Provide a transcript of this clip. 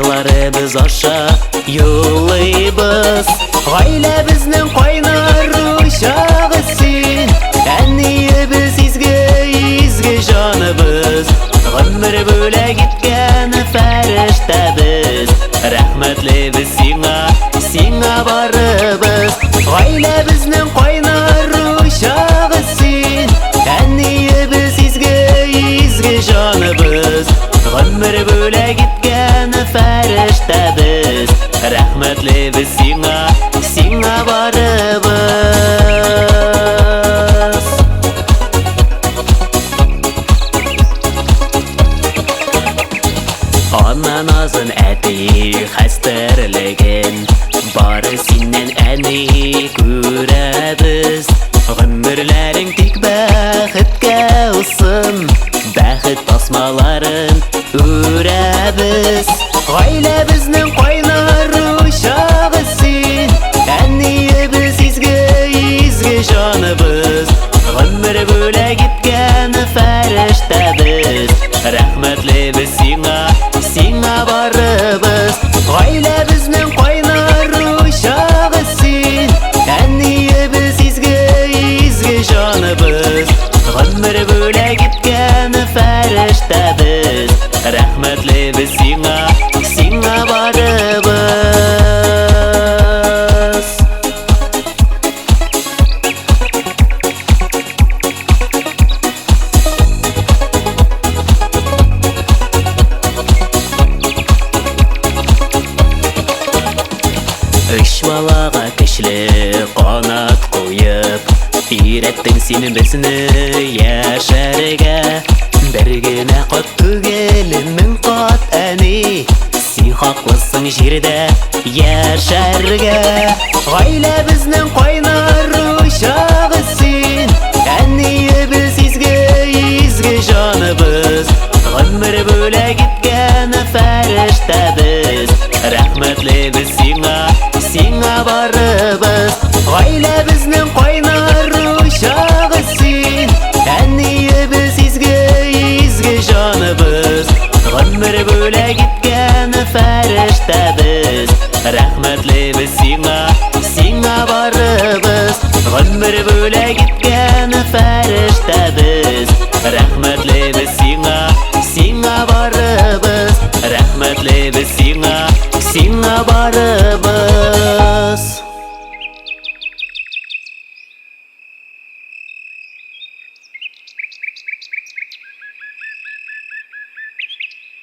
Җырларыбыз аша юллыйбыз. Гаиләбезнең кайнар учагы син, әниебез, изге, изге җаныбыз. Гомер бүләк иткән фәрештәбез, рәхмәтлебез сиңа, сиңа барыбыз. Гаиләбезнең кайнар учагы син, әниебез, изге, изге җаныбыз. Гомер бүләк иткән фәрештәбез, рәхмәтлебез сиңа, сиңа барыбыз. Ана назын, әти хәстәрлеген бары синнән, әни, күрәбез. Гомерләрең тик бәхеткә узсын, бәхет тасмаларын үрәбез. Гаиләбезнең кайнар учагы син, әниебез, изге, изге җаныбыз. Гомер бүләк иткән фәрештәбез, рәхмәтлебез сиңа, сиңа барыбыз. Гаиләбезнең кайнар учагы син, әниебез, изге, изге җаныбыз. Гомер бүләк иткән фәрештәбез, рәхмәтлебез сиңа, сиңа барыбыз. Өч балага көчле канат куеп, өйрәттең син безне яшәргә. Бер генә кат түгел, мең кат, әни, син хаклысың җирдә яшәргә. Гаиләбезнең кайнар учагы син, әниебез, изге, изге җаныбыз. Гомер бүләк иткән фәрештәбез, рәхмәтлебез сиңа, сиңа барыбыз. Гаиләбезнең кайнар учагы син, әниебез, изге, изге җаныбыз. Гомер бүләк иткән фәрештәбез, рәхмәтлебез сиңа, сиңа барыбыз. Гомер бүләк иткән фәрештәбез, рәхмәтлебез сиңа, сиңа барыбыз. Рәхмәтлебез сиңа, сиңа барыбыз.